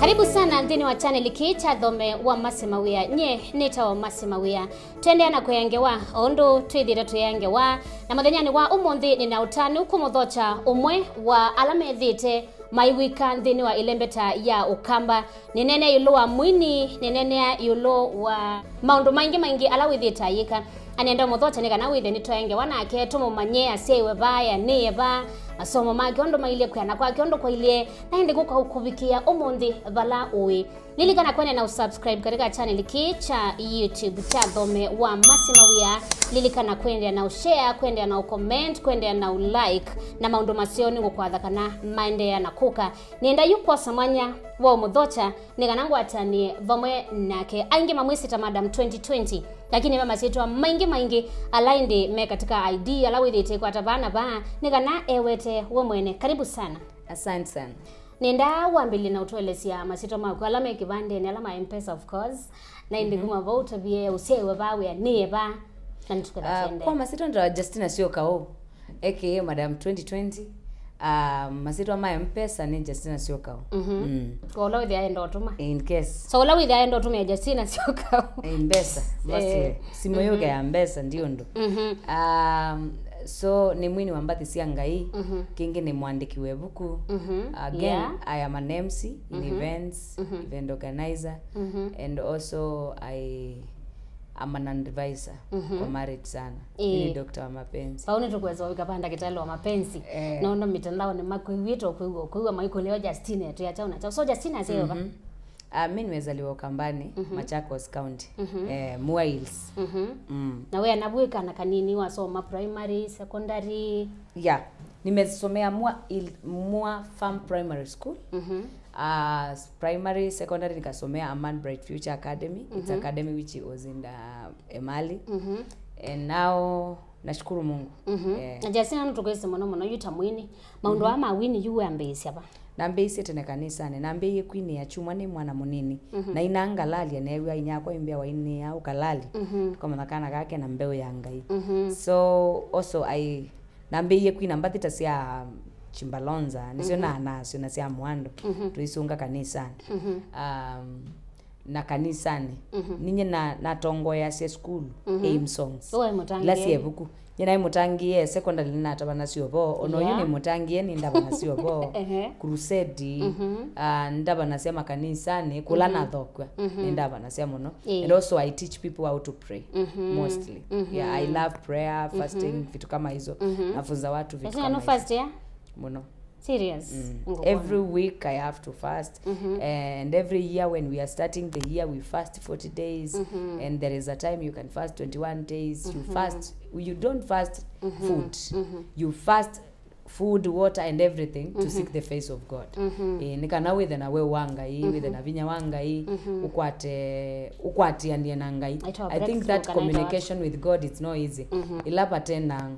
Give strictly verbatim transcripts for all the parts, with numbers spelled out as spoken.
Karibu sana nthĩnĩ wa channel kĩĩ kya Thome wa Mercy Mawĩa. Nyie nĩtawa Mercy Mawĩa. Twendeea na kwĩa ngewa o ũndũ twĩthĩĩtwe twĩya ngewa, na mũthenyanĩ wa ũmũnthĩ nĩ na ũtanu kũmũthokya ũmwe wa ala methĩĩte maiw'ĩka nthĩnĩ wa ĩlembeta ya Ũkamba. Nĩneenea ĩũlũ wa mwini, nĩneenea ĩũlũ wa maũndũ maingĩ maingĩ ala wĩthĩĩte ayĩka. Na nĩenda ũmũthokya nĩ kana wĩthĩe nĩtwaĩa ngewa nake, tũmũmanye asyaĩwe va, eanĩie va, masomo make ũndũ mailyĩ, kwĩana kwake ũndũ kwailyĩ, na ĩndĩ kũka kũvikĩa ũmũnthĩ vala ũĩ. Lilikana kwendea na usubscribe katika channel kĩĩ kya YouTube kya Thome wa Mercy Mawĩa. Lilikana kwendea na ushare, kwendea na ucomment, kwendea na ulike, na maũndũ maseo nĩngũkwatha kana maendeea na kũka. Nĩenda yu kwosa mwanya wa ũmũthokya nĩ kana ngwatanĩe vamwe nake. Aingĩ mamwĩsĩ ta Madam twenty twenty, lakini ve masyĩtwa maingĩ maingĩ ala ĩndĩ me katika I D, ala wĩthĩĩte kwata vana vaa, nĩ kana ewete we mwene. Karibu sana. Asante sana. Nĩenda wambĩlĩe na ũtũelesya masyĩtwa maku ala me kĩvandenĩ, ala ma M-Pesa, of course. Na ĩndĩ kuma vau ũtavye ũsyaĩwe va, wĩanĩie va, na nĩtũketha Ah, kyende. Kwa masyĩtwa nĩtawa Justina Syokau, A K A Madam twenty twenty. Ah, masyĩtwa ma M-Pesa nĩ Justina Syokau. Mhm. Mm. Kwa ũla wĩthĩa enda ũtũma. In case. So ũla wĩthĩa enda ũtũmĩa Justina Syokau. Eh, mbesa, mostly. Eh. Simũ yũke ya mbesa, ndi ũndũ. Mhm. Um, so, nĩ mwini wa mbathi sya Ngai, mhm, kĩngĩ nĩ mwandĩki wa ĩvuku. Mhm. Again, yeah. I am an M C in, mhm, events, mhm, event organizer, mhm, and also I am an advisor, mhm, kwa marriage sana. Ĩĩ. Nĩ doctor wa mapenzi. Vau nĩtũkweza ũvika pa ndakĩtalĩ wa mapenzi. Eh. Nono mĩtandaonĩ makwĩw'ĩte, ũkwĩw'a, ũkwĩw'a maikũleo Justina, twĩ achaũ na achaũ. So Justina aseo va? Mhm. Ah, mi nimezaliwa Ukambani, mhm, Machakos County. Mhm. Eh, Mua Hills. Mhm. Mm. Na we anavuĩka na kanini wasoma primary, secondary? Yeah. Nimesomea Mua Hill, Mua Farm Primary School. Mhm. Ah, s-, primary, secondary nikasomea Aman Bright Future Academy. It's, mhm, academy which was in the Emali. Mhm. And now, nashukuru Mungu. Mhm. Eh. Na Justina, nũtũkwĩsĩ mũno mũno yu ta mwini. Maũndũ, mhm, aa ma wini yu wambĩĩsya va? Nambĩĩsye tene kanisanĩ. Nambĩĩie kwinĩa kyumwa nĩ mwana mũnini. Mhm. Na ina ngalalya neew'a inyakwa aimbĩa wainĩa ũkalali. Mhm. Tũkamanya kana kake na mbeũ ya Ngai. Mhm. So also I nambĩĩie kwina mbathi ta sya Chimbalonza, nĩsyo, mhm, na nasyo na sya Mwando. Mhm. Tũisunga kanisanĩ. Mhm. Um, na kanisanĩ. Mhm. Ninye na, natongoeasya sukulu, mhm, Aim Songs. Ũwe mũtangĩĩe. Ila sya ĩvuku. Nye naĩ mũtangĩĩe, secondary nĩnatavanasya ũvoo, ona oyu, yeah, nĩ mũtangĩĩe, nĩndavanasya ũvoo. Ehe. Crusade, mhm, ah, ndavanasya makanisanĩ, kũla, mhm, nathokw'a, mhm, nĩndavanasya mũno. Ĩĩ. And also I teach people how to pray, mhm, mostly. Mhm. Yeah, I love prayer, fasting, mhm, vitu kama hizo. Mhm. Nafunza watu vitu kama hizo. Fast, yeah? Mũno. Serious? Mm. Ngũkũona. Every week I have to fast. Mhm. And every year when we are starting the year, we fast forty days. Mhm. And there is a time you can fast twenty-one days. You, mhm, fast, you don't fast, mhm, food. Mhm. You fast food, water and everything to, mhm, seek the face of God. Mhm. Eh, nĩ kana wĩthe na weũ wa Ngai, mhm, wĩthe na vinya wa Ngai, mhm, ũkwate, ũkwatĩanĩe na Ngai. Aitwa breakthrough. I think that kana aitwa communication with God, it's not easy. Mhm. Ĩla vate na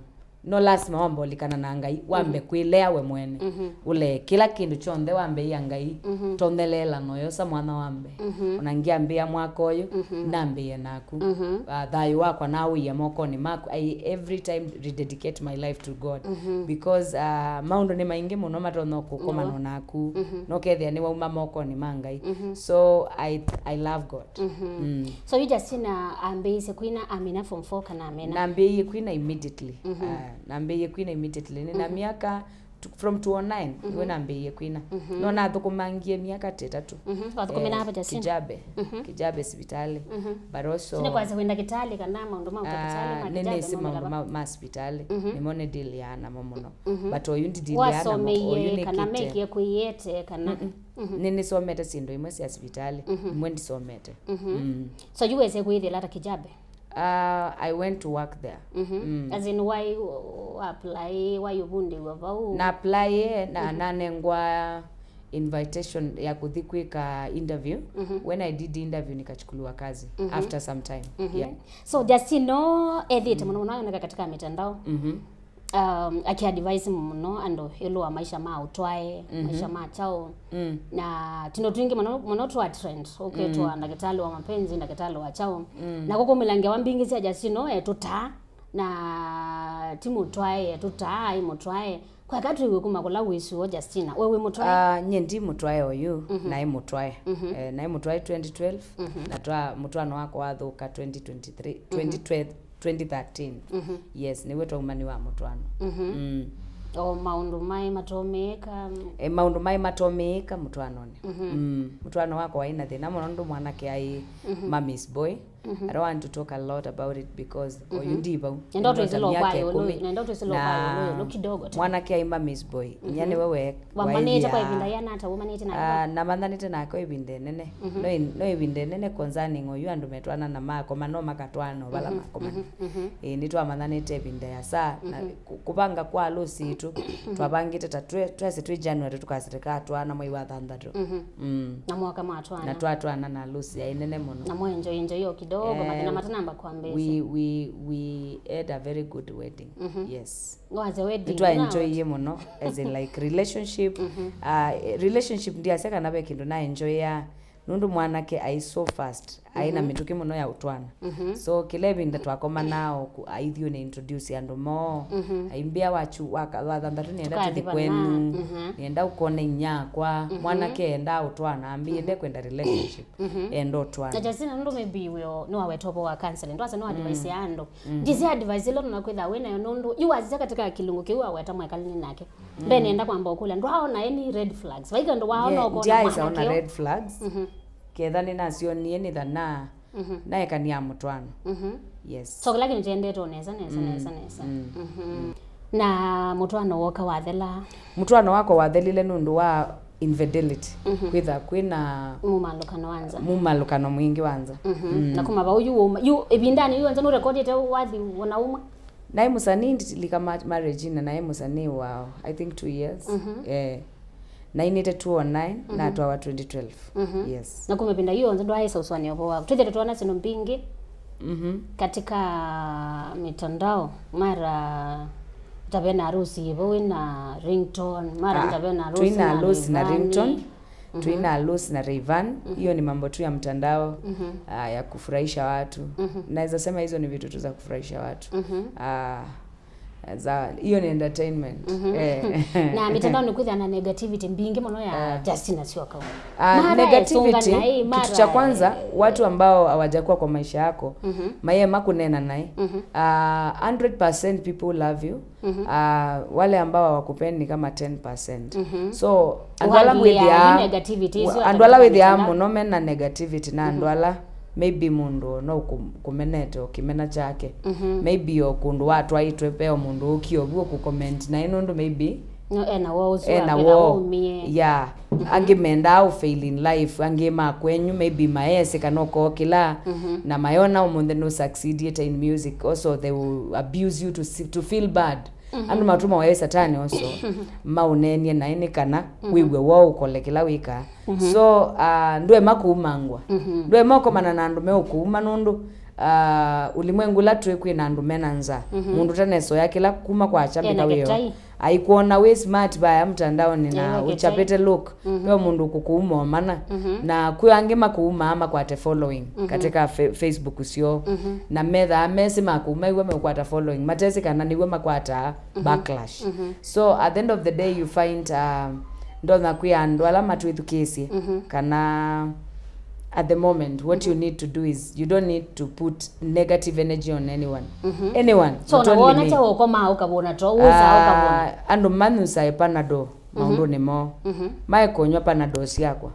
No lasima wambe ũlikana na Ngai, wambe, mhm, kwĩlea we mwene. Mhm. Ũlee kĩla kĩndũ kyonthe wambe ia Ngai, mhm, tontheleela noyosa mwana wambe. Mhm. Ona ngiambĩĩa mwaka ũyũ, mhm, nambĩĩe naku. Mhm. Ah, thayũ wakwa nawĩie mokonĩ maku. I every time rededicate my life to God. Mhm. Because, ah, maũndũ nĩ maingĩ mũno matonya kũkomana naku. Mhm. No kethĩa nĩwauma mokonĩ ma Ngai. Mhm. So I, I love God. Mhm. Mm. So yu Justina ambĩĩisye kwina amina form four kana amina? Nambĩĩie kwina immediately. Mhm. Ah, nambĩĩie kwina immediately. Nĩna, mhm, myaka t-, from two oh nine, mhm, nĩwe nambĩĩie kwina. Mhm. No nathũkũmangie myaka ta ĩtatũ. Mhm. Wathũkũmĩla, eh, va Justina? Kijabe. Mhm. Kijabe sivitalĩ. Mhm. But also, nĩ kwasya wĩ ndakĩtalĩ kana maũndũ ma, ah, ũndakĩtalĩ ma Kijabe nĩnĩsĩ maũndũ ma, ma sivitalĩ. Mhm. Nĩmo nĩdiliaa namo mũno. Mhm. But oyu ndidiliaa namo. Wasomeie, oyu kana nĩkĩte, mekie kwĩyĩete kana? Mm-mm. Mhm. Nĩnĩsomete syĩndũ imwe sya sivitalĩ, mhm, imwe ndisomete. Mhm. Mm. So yu wese kwĩthĩla ta Kijabe? Uh, I went to work there. Mhm. Mm. As in, why u-, u-, apply, why ũvundĩw'a vau? Na apply, eh, na, mhm, nanengwa invitation ya kũthi kwĩka interview. Mhm. When I did interview, nikachukuliwa kazi, mhm, after some time. Mhm. Yeah. So Justina ethĩĩte, mm, mũno mũno ayoneka katika mitandao. Mhm. um, akiadvise mũno andũ ĩũlũ wa maisha ma ũtwae, maisha ma kyaũ. Mm. Na tino twingĩ mũno, mũno twa trend, ũketwa ndakĩtalĩ wa mapenzi, ndakĩtalĩ wa kyaũ. Na kũkũmĩla ngewa mbingĩ sya Justina etũtaa, na ti mũtwae etũtaa, aĩ mũtwae. Kweka twĩw'e kuma kũla wĩsĩ ũũ, Justina? We wĩ mũtwae? Ah, nyie ndi mũtwae oyu, naĩ mũtwae. Eh, naĩ mũtwae twenty twelve, na twa, mũtwaano wakwa wathũka twenty twenty-three, twenty twelve, twenty thirteen. Yes, nĩw'o twaumaniwa mũtwaano. Mm. O maũndũ maĩ matomĩĩka? E, maũndũ maĩ matomĩĩka mũtwaanonĩ. Mm. Mũtwaano wakwa waĩ na thĩna mũno nũndũ mwanake aĩ mommy's boy. I don't want to talk a lot about it because oyu ndi vau. Nenda twĩsĩla kwa yũlũ, nenda twĩsĩla kwa yũlũ, yũlũ kidogo tu. Mwanake aĩ mommy's boy. Inyia nĩwe we wamanĩte kwa ĩvinda yĩana ata? Ũmanĩte nake? Ah, namananĩte nake ĩvinda ĩnene. No ĩ-, no ĩvinda ĩnene concerning oyu andũ metwana na makoma, no makatwana o vala makoma. Ĩĩ, nĩtwamananĩte ĩvinda ya saa, na kũ-, kũvanga kwa alũsi itũ, twavangĩte ta twe-, twesĩ twĩ January tũkasĩ tũkatwana mwei wa thanthatũ. Mm. Na mwaka mwatwana? Na twatwana na alũsi yaĩ nene mũno. Na mwaenjoy enjoy o kidogo, mathĩna matanamba kwambĩĩsya? We, we, we had a very good wedding. Yes. Wasya wedding? Nĩtwaenjoyie mũno, as in, like, relationship. Ah, eh, relationship ndiasya kana ve kĩndũ naenjoya, nũndũ mwanake aĩ so fast, aĩ na mĩtũkĩ mũno ya ũtwana. So kĩla ĩvinda twakomanaa o ku-, aithiĩ ũnĩ introduce andũ moo, aimbĩa wachu waka-, wa thanthatũ nĩenda tũthi kwenu, nĩenda ũkone inyakwa. Mwanake endaa ũtwana, ambĩie ndekwenda relationship, enda ũtwana. Na Justina, nũndũ maybe wĩo nĩwaweta ũvoo wa counseling, ndwasya no advice ya andũ. Njĩsĩ advice ĩla ũnakwĩtha wĩ nayo, nũndũ yu wasisya katika kĩlungu kĩu waweta mwekalini nake. Mbe nenda kwamba ũkũlya, ndwaona any red flags? Vai kĩndũ waona ũkona mwanake ona red flags. Ketha nĩnasyonie nĩ thana naekania mũtwaano. Yes. So kĩla kĩndũ kyendetwo nesa, nesa, nesa, nesa. Na mũtwaano woka wathela? Mũtwaano wakwa wathelile nũndũ wa infidelity. Kwĩtha kwĩna mumalũkano wa nza. Mumalũkano mwingĩ wa nza. Na kuma vau yu woma, yu ĩvindanĩ yu nza nũrekondete wathi wona uma? Naĩ mũsanii ndilika ma-, marriage na naĩ mũsanii wa, I think, two years. Eh. Nainĩte two oh nine, natwawa twenty twelve. Yes. Na kuma ĩvinda yu yonthe ndwaaĩsa ũsũanĩa ũvoo waku? Twĩthĩte twana syĩndũ mbingĩ katika mitandao, mara tavena harusi ĩvo wĩna ringtone, mara tavena harusi twĩna na harusi na Rayvanny. Ringtone. Twĩna Lucy na Rayvanny, hiyo ni mambo tu ya mtandao, ah, ya kufurahisha watu. Naweza sema hizo ni vitu tu za kufurahisha watu. Ah, za, hiyo ni entertainment. Eh. Na mitandao nĩ kwĩthĩa na negativity mbingĩ mũno ya Justina Syoka. Ah, mara negativity, esunga naĩ, kitu cha kwanza, watu ambao hawajakuwa kwa maisha yako, maye makunena naĩ. Ah, hundred percent people love you. Ah, wale ambao hawakupendi ni kama ten percent. So andũ ala wĩthĩaa, andũ ala wĩthĩaa mũno mena negativity na andũ ala maybe mũndũ no kũ-, kũmenete o kĩmena kyake. Maybe o kũndũ watwaĩtwe ve o mũndũ ũkie ovu kũcomment naĩ nũndũ maybe no, ena woo ũsu ena woo. Yeah. Angĩ mendaa ũ fail in life, angĩ ma kwenyu maybe maesĩ kana ũkokĩla, na mayona ũmũnthĩ nũ succeedĩte in music, also they will abuse you to, see, to feel bad. Andũ matũmawa ĩ satani also maũnenie naĩ nĩ kana wĩw'e woo ũkole kĩla wĩkaa. So, ah, ndwema kũumangwa. Ndwema ũkomana na andũ meũkũuma nũndũ, ah, ulimwengu ũla twĩ kwĩ na andũ mena nza. Mũndũ ũtanesoya kĩla kuma kwa kyambĩka wĩo. Aikwona wĩ smart vaya mtandaoni na uchapĩte look. Ve mũndũ kũkũuma o mana. Na kwĩ angĩ makũumaa makwate following katika fe-, Facebook syoo. Na methaa mesĩ makũuma iw'o meũkwata following. Matesĩ kana nĩw'o makwataa backlash. So at the end of the day you find, um, ndonya kwĩa andũ ala matwĩthukĩĩsye kana at the moment what you need to do is you don't need to put negative energy on anyone. Anyone, so not only me. Wona kya ũkomaa ũkavũna to ũsaa ũkavũna. Ah, andũ manyusae Panadol maũndũnĩ moo. Maekũnywa Panadol syakwa.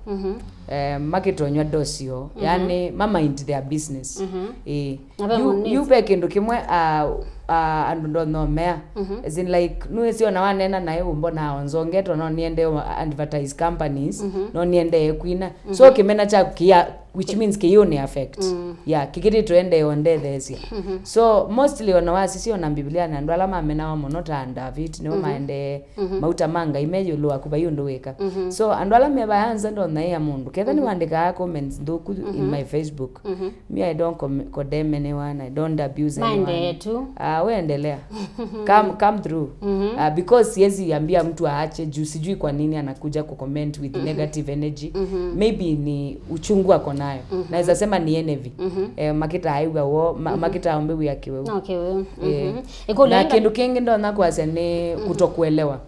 Eh, makĩtonywa dose yoo. Yani ma mind their business. Ĩĩ. Yu, yu ve kĩndũ kĩmwe, ah, ah, andũ ndonya ũmea. As in, like, nũĩsĩ ona wanena naĩ ũmbonaa o nzongetwa no niendee advertise companies, no niendee kwina. So kĩmena kyaku kĩa which means kĩyũ nĩ affect. Yeah, kĩkĩtĩ tũendee ondetheesya. So mostly ona wasisya ona Biblia na andũ ala mamenawa mũno ta David nĩo maendee mauta ma Ngai me ĩũlũ waku, vai ũndũ wĩka. So andũ ala me vaya nza ndonyaĩa mũndũ ketha nĩwandĩkaa comments nthũku in my Facebook, me, I don't com- condemn anyone, I don't abuse anyone. Maendee tu. Ah, we endelea. Come, come through. Ah, because siwezi ambia mtu aache juu sijui kwa nini anakuja kucomment with negative energy. Maybe ni uchungu ako nayo. Naweza sema ni envy. Eh, makĩtaa aiw'a woo, ma- makĩtaa ombe wia kĩweu. Okay, we. Eh, na kĩndũ kĩngĩ ndonya kwasya nĩ kutokuelewa.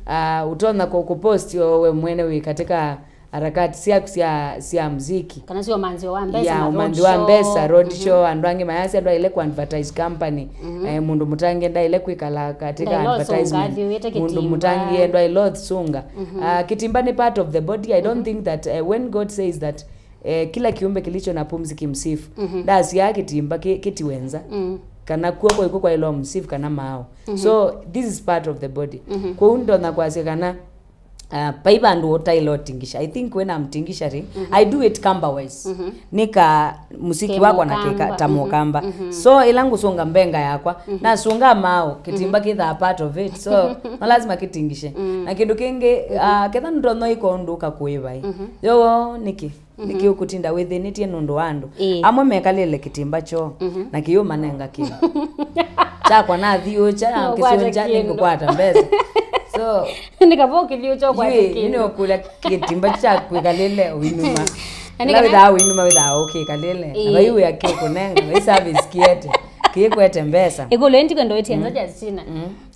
Ah, ũtonya kũ- kupost o we mwene wĩ katika harakati syaku sya sya mziki. Kana sya ũmanthĩ wa mbesa, ya ũmanthĩ wa mbesa, road show, andũ angĩ mayasya andũ aile ku advertise company. Eh, mũndũ mũtangĩ ndaile kwĩkala katika advertisement. Mũndũ mũtangĩ ndwaile ũsunga. Ah, kĩtimba nĩ part of the body. I don't think that, eh, when God says that, eh, kila kiumbe kilicho na pumzi kimsifu, ndasya kĩtimba kĩ- kĩtiwe nza, kana kuoko iko kwailwa msifu kana maao. So this is part of the body. Kwoou ndonya kwasya kana, uh, vai vandũ ũtaĩle ũtingisha. I think when I'm tingishari, I do it Kamba wise. Nĩka muziki wakwa na kĩka ta mũkamba. So ĩla ngũsũnga mbenga yakwa, nasunga maao, kĩtimba kĩthaa part of it. So no lazima kĩtingishe. Na kĩndũ kĩngĩ, uh, ketha ndonya ĩko ũndũ ũkakũĩvai. Yo nĩkĩ? Nĩkĩ ũkũtinda wĩthĩnĩtye nũndũ wa andũ? Ĩĩ. Amwe mekalĩle kĩtimba kyoo, na kĩyũmanenga kĩndũ. Kyakwa nathiũũkya, nakĩsũngya, nĩngũkwata mbesa. So, nĩkavokĩlyo kyoo kwata kĩndũ. Nĩũkũlya kĩtimba kyaku kwĩkalĩle ũinuma. Na nĩ kana wĩthaa ũinuma wĩthaa ũkĩkalĩle. Ĩĩ. Na vai wĩa kĩũkũnenga, vai service kĩete, kĩkwete mbesa. Ĩkũlyo ĩndĩ kwenda wĩtie nza Justina.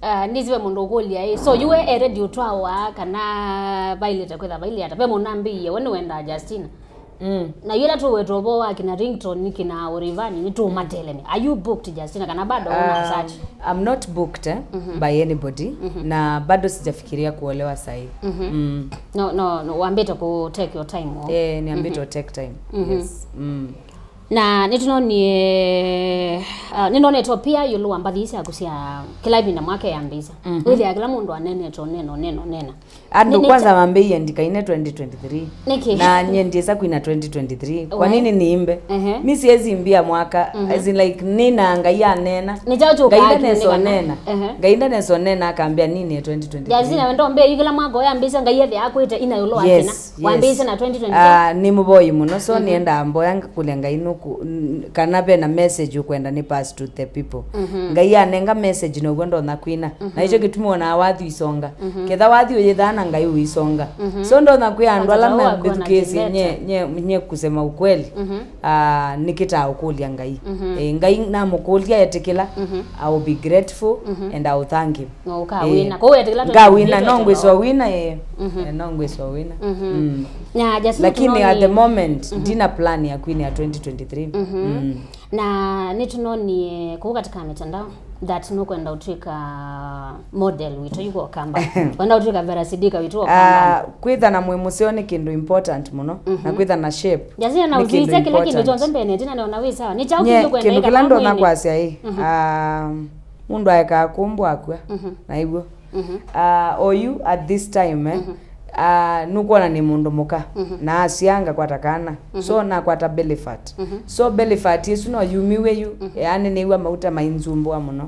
Ah, nĩsĩ ve mũndũ ũkũlya ĩ, so yu we already ũtwawa kana vailĩte kwĩtha vailĩ ata? Ve mũndũ nambĩie we nĩwendaa Justina. Na yu ĩla tũweta ũvoo wa kina Ringtone, kina Orivani, nĩtũũmatelemya. Are you booked, Justina, kana bado una search? I'm not booked, eh, by anybody, na bado sijafikiria kuolewa sahi. No, no, no, wambĩte ku take your time, oh? Eh, niambĩte take time. Yes. Na nĩtũnonie, uh, nĩnonetwe pia ĩũlũ wa mbathi syaku sya kĩla ĩvinda mwaka yambĩĩsya. Wĩthĩa kĩla mũndũ anenete ũnena, ũnena, ũnena. Andũ kwanza mambĩie ndikaine twenty twenty-three. Nĩkĩ? Na nyie ndiĩsa kwina twenty twenty-three. Kwa nini niimbe? Ehe. Mi siwezi imbia mwaka. As in, like, nina Ngai anena. Nĩ kyaũ Ngai ndanesa ũnena. Ehe. Ngai ndanesa ũnena akambia nini ya twenty twenty-three. Jasina, wendo mbe yu kĩla mwaka ũyambĩĩsya Ngai ethĩa akwĩte ina ĩũlũ wa kĩna. Yes. Wambĩĩsye na twenty twenty-three. Ah, nĩ mũvoi mũno, so nĩendaa mboya nga- kũlya Ngai nũkũ- n- kana ve na message ũkwenda nĩ pass to the people. Ngai anenga message now'o ndonya kwina. Na ĩkyo kĩtumi wonaa wathi isonga. Ketha wathi ũyĩthaa na Ngai ũisonga. So ndonya kwĩa andũ ala mambĩthukĩĩsye nye, nye, nye kusema ukweli. Ah, nĩkĩtaa ũkũlya Ngai. Eh, Ngai namũkũlya etĩkĩla, I will be grateful and I will thank him. No, ũkawina. Eh, kwoou etĩkĩla ngawina, no ngwĩswa wina, eh. Eh, no ngwĩswa wina. Mm. Na Jasmine, lakini at the moment ndina plan ya kwina ya twenty twenty-three. Mm. Na nĩtũnonie kũu katika mitandao that nũkwenda ũtwĩka model witũ yu wa Kamba. Wenda ũtwĩka Vera Sidika witũ wa Kamba. Ah, kwĩtha na mwĩ mũseo nĩ kĩndũ important mũno, na kwĩtha na shape. Jasmine, na ũsisya kĩla kĩndũ kyonthe mbene, tina nona wĩ sawa. Nĩ kyaũ kĩndũ kwenda kĩla ndona kwasya ĩ. Ah, mũndũ aekaa kũmbwa akw'a. Na ĩw'o. Ah, oyu at this time, eh, ah, nũkwona nĩ mũndũ mũka, na asyaa ngakwata kana. So nakwata belly fat. So belly fat ĩsu no yumiw'e yu, yaani nĩw'a mauta mainzumbũa mũno.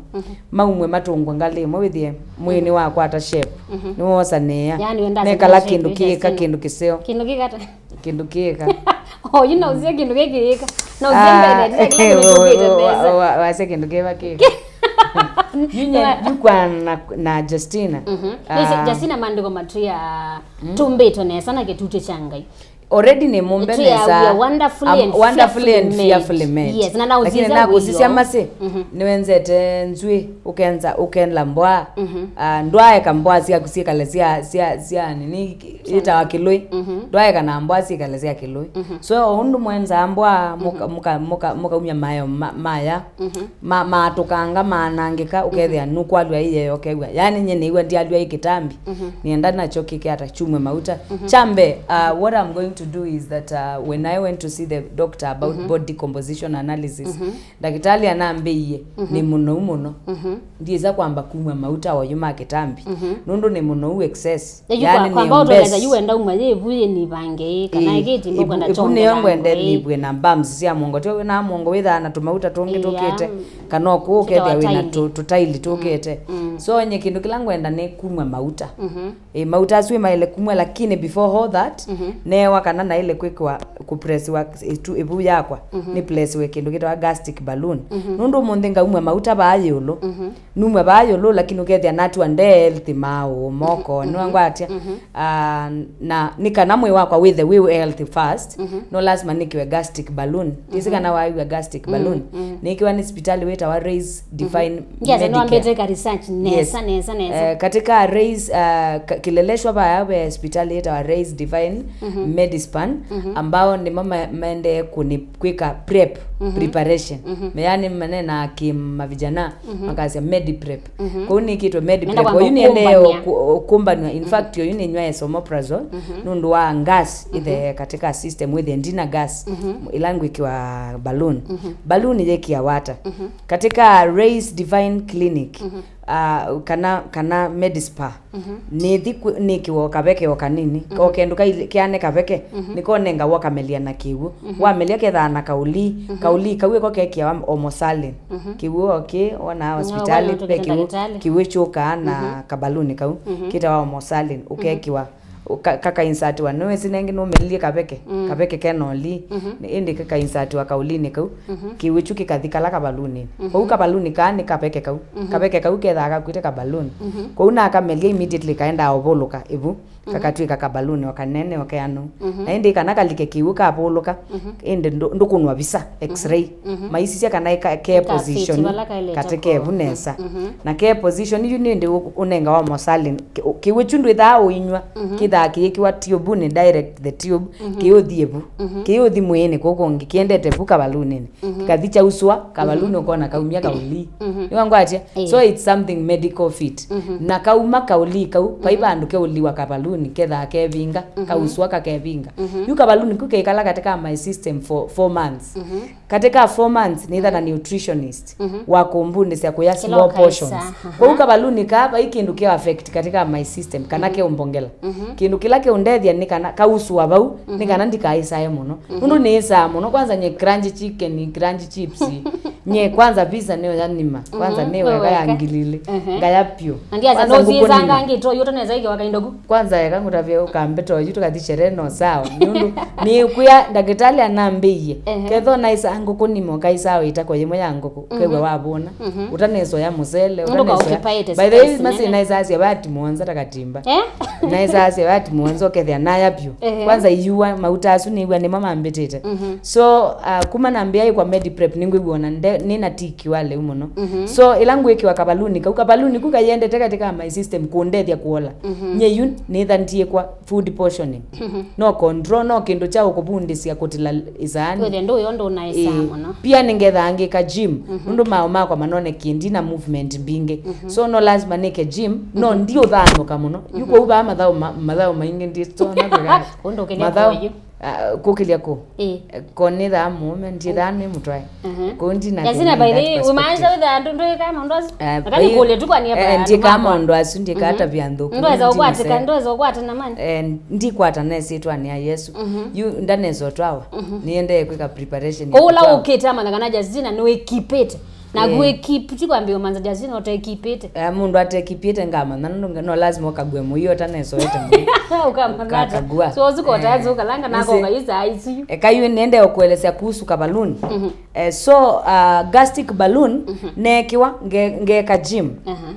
Maumwe matũngwe ngalĩ ĩmwe wĩthĩe mwĩĩ nĩwakwata shape. Nĩwosanĩĩa. Yaani wenda nĩkala kĩndũ kĩĩka, kĩndũ kĩseo. Kĩndũ kĩkata. Kĩndũ kĩĩka. Oh, yu no ũsie kĩndũ kĩkĩĩka. No ũsie mbele, kĩla kĩndũ kĩũkĩte mbesa. Wa- wa- wasya kĩndũ kĩva kĩĩka. Yu nye- yu kwa na, na Justina. Ah, Justina, maandĩko matwĩa tũmbĩtwe nesa na kĩtutĩ kya Ngai. Already nĩ mũmbe nesa. We are wonderfully and fearfully made. Yes, na na lakini ũsisya nakusisya masĩ. Nĩwenzete nzwĩ, ũkenza, ũkenla mbwa. Ah, ndwaeka mbwa syaku syĩkale sya, sya, sya nini, ĩtawa kĩlũĩ. Ndwaeka na mbwa syĩkale sya kĩlũĩ. So, o ũndũ mwenza mbwa, mũka- mũka- mũka- mũkaumya mayo ma- maya, ma- maatũkanga, maanangĩka, ũkethĩa nũkwalw'a ĩyeo kew'a. Yaani, nyie nĩw'a ndyalw'a ĩ kĩtambi, nĩenda nakyo kĩkĩata kyumwe mauta. Kya mbee, uh, what I'm going to do is that, uh, when I went to see the doctor about body composition analysis, ndakĩtalĩ anambĩie nĩ mũnou mũno. Ndiĩsa kwamba kumw'a mauta oyu ma kĩtambi, nũndũ nĩ mũnou excess. Yaani nĩ kwamba ũtoleta mbes. Yu wenda umwa yĩ ĩvu yĩ nĩvange ĩ, kana ĩkĩti mbũkwenda chongo nĩyo ngwende nĩvw'e na bumps sya mũongo. Tyo wĩna mũongo wĩthaa na tũmauta tũngĩ tũkĩte, kana ũkũũ ũkethĩa wĩna tũ- tũtaili tũkĩte. So nye kĩndũ kĩla ngwenda nĩ kumw'a mauta. E, mauta asu maĩle kumw'a, lakini before all that, neewa kana naĩle kwĩkĩwa kũpresiwa ĩtu- ĩvu yakwa, nĩ presiwe kĩndũ kĩtawa gastric balloon. Nũndũ ũmũnthĩ ngaumw'a mauta vaa ĩũlũ, numw'a vaa ĩũlũ, lakini ũkethĩa natw'a nde healthy maũ moko nĩwangwatya. Ah, na nĩ kana mwĩĩ wakwa wĩthe wĩ healthy first, no lazima nĩkĩwe gastric balloon. Ndĩsĩ kana waĩw'a gastric balloon. Nĩkĩwa nĩ sipitali wĩtawa Raise Divine Medicare. Nĩwambĩte ka research nesa, nesa, nesa. Eh, katika Raise, uh, ka- kĩleleshwa vaya ve sipitali yĩtawa Raise Divine Medispan, ambao nĩmo ma- maendee kũni- kwĩka prep, preparation. Yaani manena kĩmavijana makasya medi prep. Kũu nĩkĩtwe medi prep. Oyu nĩendee kũmbanwa. In fact, oyu nĩnyw'a esomeprazole nũndũ wa gas ĩthe katika system wĩthĩe ndina gas ĩla ngwĩkĩwa balloon. Balloon yĩkĩa wata. Katika Raise Divine Clinic, ah, kana, kana Medispa, nĩthi kũ- nĩkĩwa o kaveke o kanini, o kendũ kai- keane kaveke, nĩkonengawa ũkamelia na kĩw'ũ. Wamelia kethaa na kaũlii, kaũlii kau ĩko kekĩawa omosalin. Kĩw'ũ o kĩ wonaa hospitali, ve kĩw'ũ, kĩw'ũ kyũkaa na kabaluni kau kĩtawa omosalin, ũkekĩwa, ũka- kakainsatiwa. Nĩwĩsĩ nengĩ nũmelilie kaveke, kaveke kena ũlii, ĩndĩ kakainsatiwa kaũlinĩ kau, kĩw'ũ kyu kĩkathi kala kabaluni. Kwoou kabaluni kaa nĩ kaveke kau. Kaveke kau kethaa kakwĩte kabaluni. Kwoou nakamelia immediately kaendaa ũvũlũka ĩvu, kakatw'ĩka kabaluni o kanene o keanũ. Na ĩndĩ kana kalike kĩw'ũ kavũlũka, ĩndĩ ndũ- ndũkũnwa visa, x-ray. Maisisya kana ĩka- ke position vala kaĩlĩte katĩ kevu nesa. Na ke position yu nĩ ĩndĩ ũ- ũnengawa omosalin. Kĩ- kĩw'ũ kyu ndwĩthaa ũinyw'a, kĩthaa kĩyĩkĩwa tiubuni direct the tube, kĩũthi ĩvu. Kĩũthi mwĩĩnĩ kũkũ ũngĩ, kĩendete vu kabalunini. Kĩkathi kyausũa, kabaluni ũkona kaumya kaũlii. Nĩwangwatya? So it's something medical fit. Na kauma kaũlii kau, vai vandũ keũliwa kabaluni, kethaa kevinga, kausũa kakevinga. Yu kabaluni kau kekala katika my system for four months. Katika four months, nĩtha na nutritionist wa kũmbundĩsya kũya small portions. Kwoou kabaluni kaa, vai kĩndũ keo affect katika my system, kana keũmbongela. Kĩndũ kĩla kĩũndethya nĩ kana kausũa vau, nĩ kana ndikaisae mũno. Nũndũ nĩĩsaa mũno, kwanza nye crunchy chicken, crunchy chips. Nye kwanza pizza nĩyo yanima. Kwanza nĩ weka ya ngili ilĩ. Ngaya pyũ. Na ndiasa kwanza no ngũkũ zizanga nima. Ngito yote neza ikiwa kaindo ku. Kwanza eka ngũtavye ũkambeta oyu tũkathi sherehe no sawa. Nũndũ nĩkwĩa ndakĩtalĩ anambĩie. Ketho naisa ngũkũ nima ũkaisaa ĩtako yĩmwe ya ngũkũ. Kew'a wavũna. Ũtanesoya mũsele, ũtanesoya. By the way, masi naisasya vati mũonza takatimba. Naisasya vati mũonza ũkethĩa naya pyũ. Kwanza iua mauta asu nĩw'a nĩmo mambĩtĩte. So, uh, kuma nambĩa ĩkwa medi prep nĩngwĩw'a ona nde- nĩna tiki wa lĩu mũno. So ĩla ngwĩkĩwa kabaluni kau, kabaluni ku kaiendete katika my system kũndethya kũola. Nye yu nĩtha ndiĩkwa food portioning. No control, no kĩndũ kya ũkũvundĩsya kũtila ĩsaani. Wĩthĩa ndũĩ ũndũ ũnaĩsaa mũno. Pia nĩngethaa ngĩka gym, nũndũ maaũ makwa manonekĩe ndina movement mbingĩ. So no lazima nĩke gym, no ndiũthanũka mũno. Yu kwoou vaa mathaũ ma- mathaũ maingĩ nditona kwĩka. Ũndũ ũkĩlya mathaũ kũyũ. Ah, kũkĩlya kũ? Ĩĩ. Ko nĩthaa mũũme, ndiĩthaa nĩ mũtwae. Kũu ndina Yasina, by the way, umaanisha wĩthĩa andũ ndwĩkaa maũndũ asu? Eh, aka nĩkũlye tu kwani eh, ndiĩkaa maũndũ asu, ndiĩkaa tavia nthũku. Ndweza ũkwatĩka, ndweza ũkwatana mani. Eh, ndikwatana ĩsyĩtwanĩ ya Yesu. Yu ndanesa ũtwawa. Nĩendee kwĩka preparation ya kũtwawa. Kũu ũla ũkĩte amanya kana Justina nĩwĩkipĩte. Na eh, gwĩkip- ti kwambia ũmanza Justina ũtekipĩte. Eh, mũndũ atekipĩte ngamanya, no, no lazima ũkague mũio ũtanesoete mũio. Ũkamanya ata? Ũkakagua. So, ũsu kota eh, ũkalanga na nĩsĩ- koka isa isu. Eka yu nĩende ũkuelesya kuhusu kabaluni. Eh, so, uh, gastric balloon nekiwa nge- ngeka gym.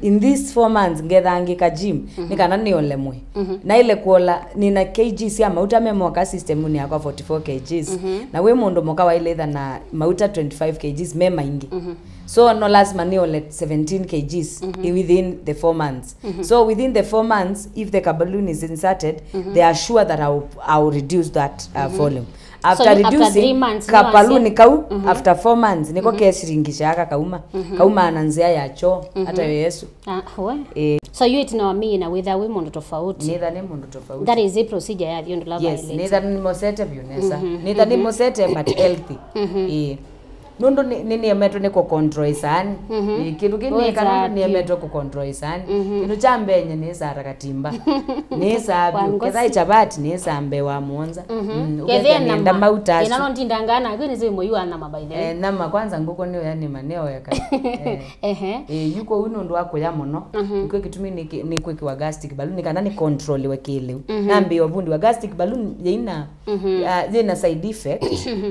In these four months ngethangĩka gym nĩ kana nĩole mwĩĩ. Naĩle kuola nĩna kg sya mauta me moka systemuni yakwa forty-four kgs. Na wĩ mũndũ mũka waĩle ĩtha na mauta twenty-five kgs me maingĩ. So no lazima nĩole seventeen kgs within the four months. So within the four months, if the kabaluni is inserted, they are sure that I'll, I'll reduce that uh, volume. After so you, after reducing, three months, ka balloon kau, mm -hmm. After four months, niko mm -hmm. Kesiringisha aka kauma. Mm -hmm. Kaumaa na nzĩa ya choo, mm -hmm. Hata yo Yesu. Ah, we. Eh. So you itina wa mĩĩ na wĩtha wĩ mũndũ tofauti. Nĩtha nĩ mũndũ tofauti. That is a procedure ya thiũndũ la. Yes, violated. Nĩtha nĩmosete vyũ nesa. Mm -hmm. Nĩtha nĩmosete but healthy. Mm -hmm. Eh. Nũndũ nĩ- nĩ- nĩemetwe nĩ kũcontrol ĩsaani. Mhm. Ĩ, kĩndũ kĩu nĩĩka nũndũ nĩemetwe kũcontrol ĩsaani. Mhm. Kĩndũ kya mbee nye nĩĩsaa ta katimba. Nĩĩsaa vyũ. Ketha ĩ chapati nĩĩsaa mbee wa mũonza. Mhm. Mm, ũkethĩa nĩenda mauta asu. Ĩna no ntindangaa naku nĩsĩ mũyu wa nyama by the way. Eh, nyama kwanza ngũkũ nĩyo ya nĩma nĩyo weka. Eh. Ehe. Eh, yu kũu nũndũ wa kũya mũno. Mhm. Nĩkw'o kĩtumi nĩ kĩ- nĩ kwĩkĩwa gastric balloon kana nĩ controliwe kĩlĩu. Mhm. Nambĩĩe ũvundi wa gastric balloon yĩina Mhm. Ah, yĩna side effect.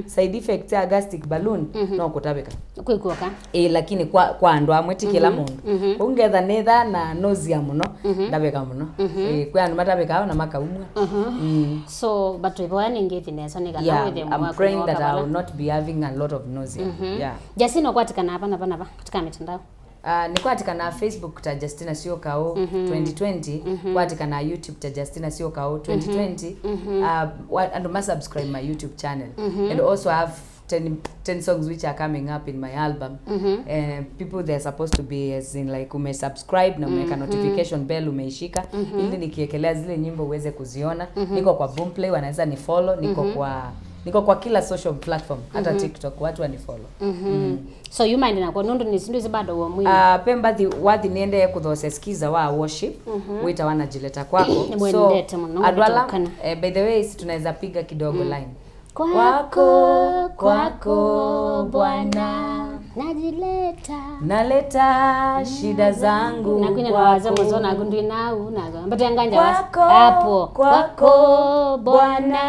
Side effect ya gastric balloon no kũtavĩka. Kwĩkũka. Ĩ, lakini kwa, kwa andũ amwe ti kĩla mũndũ. Mhm. Kũu ngetha nĩtha na nausea mũno, ndavĩka mũno. Mhm. Ĩ, kwĩ andũ matavĩkaa na makaumwa. Mhm. Mm. So, but ĩvoya nĩ ngĩthi nesa nĩ kana. Yeah, wĩthĩe mwĩĩ waku nĩ woka vala. I'm praying that I will not be having a lot of nausea. Mhm. Yeah. Justina, ũkwatĩkanaa va na va na va katika mitandao? Ah, nĩkwatĩkanaa Facebook ta Justina Syokao twenty twenty, kwatĩkanaa YouTube ta Justina Syokao twenty twenty. Ah, wa- andũ ma subscribe my YouTube channel. And also I have ten, ten songs which are coming up in my album. Eh, people, they're supposed to be, as in, like, umesubscribe na umeweka notification bell umeishika, ili nikiekelea zile nyimbo uweze kuziona. Niko kwa Boomplay, wanaweza ni follow. Niko kwa, niko kwa kila social platform, hata TikTok, watu wani follow. Mm. So you mind nako nũndũ nĩ sindu isi bado wa mwĩĩ. Ah, pe mbathi wathi niendee kũthosya skiza wa worship wĩtawa Najileta Kwako. So, nĩmwendete mũno andũ ala, eh, by the way, si tunaweza piga kidogo line. Kwako, kwako, Bwana. Najileta. Naleta shida zangu. Nakunya na waza kwako. Mwanzo naku ndinau nazo. Mbate nganja was- Kwako, hapo. Kwako, Bwana.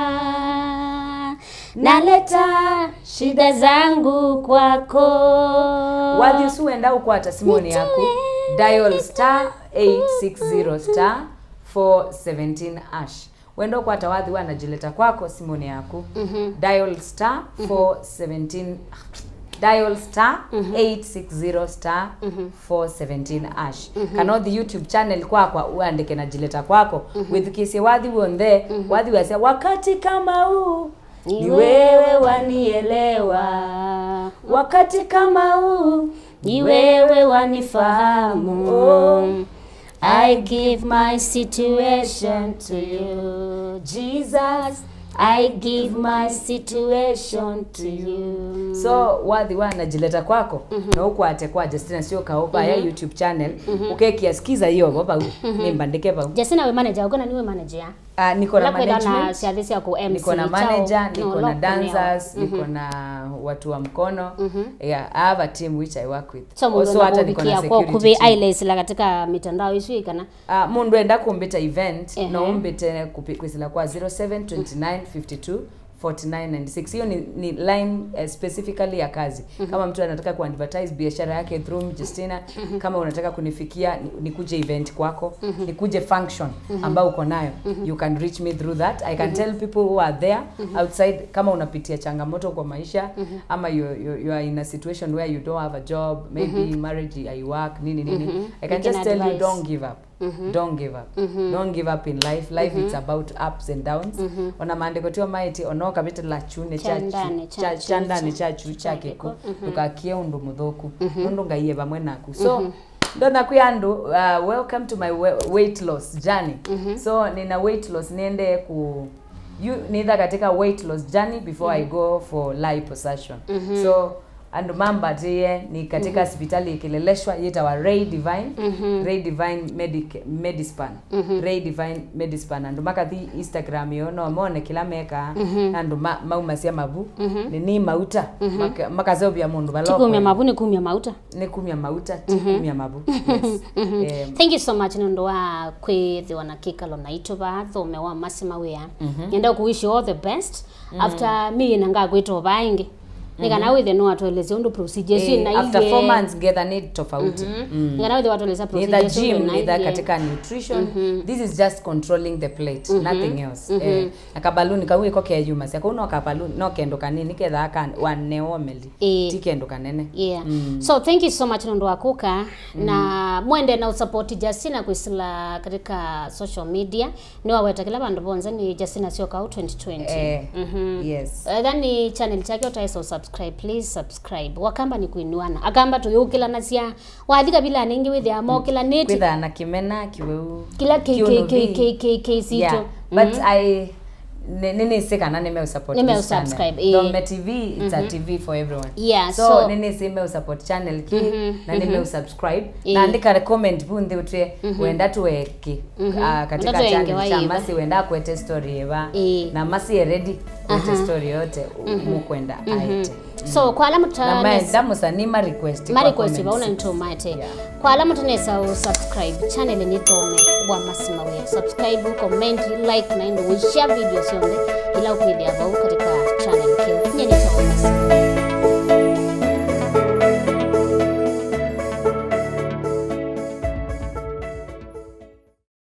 Naleta shida zangu kwako. Wathi ũsu wenda ũkwata simũnĩ yaku, dial star eight six zero star four seventeen hash. Wenda ũkwata wathi wa Najileta Kwako simũnĩ yaku, dial star four seventeen, dial star eight six zero star four seventeen hash. Kana ũthi YouTube channel kwakwa, ũandĩke Najileta Kwako, wĩthukĩĩsye wathi w'onthe, wathi wasya, "Wakati kama huu." Ni wewe wanielewa. Wakati kama huu, ni wewe wanifahamu. Oh. I give my situation to you. Jesus, I give my situation to you. So, wathi wa Najileta Kwako, no ũkwate kwa Justina Syokao vaya YouTube channel, ũkekia skiza iyo vo vau, nĩmbandĩke vau. Justina wĩ manager, ũkona nĩ wĩ manager? Ah, niko na management. Niko na manager, niko na dancers, niko na watu wa mkono. Yeah, I have a team which I work with. So, mũndũ also hata niko na security team. Ailesila katika mitandao isu ikana? Ah, mũndũ enda kumbita event, no umbite kupi- kwisila kwa zero seven twenty nine fifty two forty nine ninety six. Hiyo ni, ni line, eh, specifically ya kazi. Kama mtu anataka kuadvertise biashara yake through me, Justina, kama unataka kunifikia, ni- nikuje event kwako, nikuje function ambayo uko nayo, you can reach me through that. I can tell people who are there outside, kama unapitia changamoto kwa maisha, ama you, you, you are in a situation where you don't have a job, maybe marriage haiwork, nini nini. I can just tell you, don't give up. Don't give up. Don't give up in life. Life, it's about ups and downs. Ona maandĩko tio maĩtye, ona ũkavĩtĩla kyunĩ kya kyu- kya- kya ndani kya kyu kya kĩkw'ũ, ndũkakie ũndũ mũthũku, nũndũ Ngai e vamwe naku. So, ndonya kwĩa andũ, uh, welcome to my we- weight loss journey. So, nina weight loss, nĩendee ku- yu- nĩtha katika weight loss journey before I go for liposuction. So, andũ mambatĩĩe nĩ katika sivitali ĩkĩleleshwa yĩtawa Ray Divine, Ray Divine Medic- Medispan. Ray Divine Medispan. Andũ makathi Instagram ĩyo no mone kĩla mekaa, na andũ ma- maumasya mavu, nĩ nĩ mauta, maka- makaseũvya mũndũ vala. Ti kumya mavu, nĩ kumya mauta. Nĩ kumya mauta, ti kumya mavu. Yes. Em, thank you so much nũndũ wa kwĩthĩwa na kĩkalo naitũ vaa Thome wa Masima Wĩa. Nenda kuwish you all the best. After me na ngakwĩta vaa ĩngĩ. Nĩ kana wĩthe no atũelesye ũndũ procedures eh, na after four months ngetha nĩ tofauti. Nĩ kana wĩthe watũelesya procedures nĩtha gym, nĩtha katika nutrition. This is just controlling the plate, nothing else. Eh, na kabaluni kau ĩko keyumasya kau no kabaluni, no kendo kanini kethaa ka one omeli. Eh. Ti kendo kanene. Yeah. So thank you so much nũndũ wa kũka na Ah, mwende na usapoti Justina kwisila katika social media. Niwaweta kila vandu vonze ni Justina Syokau twenty twenty. Eh, mhm. Yes. Etha ni channel chake utaesa usubscribe, please subscribe. Wakamba ni kuinuana. Akamba tuyukilanasya. Wathi kavilani ingi withia mokilaniti. Kwithaa na kimena, kiweu, kila ki- ki- ki- kiunuthi. Ki- ki- ki- sito. Yeah, but I nĩ- nĩ- nĩnĩsĩ kana nĩmeũsupport this channel. Nĩmeũsubscribe, ĩĩ. Dome T V, it's a T V for everyone. Yeah, so, so nĩnĩsĩ meũsupport channel kĩ, na nĩmeũsubscribe. Ĩĩ. Na andĩka comment vu nthĩ ũtwĩe wenda tũeke, ah, katika channel kya Mercy, wenda akwete story ĩva. Ĩĩ. Na Mercy e ready kwete story yote mũkwenda aete. So, kwa ala na maenda mũtanesa mũsanii ma request ma kwa request comments. Vau na nĩtũmaete. Yeah. Kwa ala mũtanesa ũ subscribe channel nĩ Thome wa Mercy Mawĩa. Subscribe, comment, like na ĩndĩ share video syonthe ila ũkwĩthĩa vau katika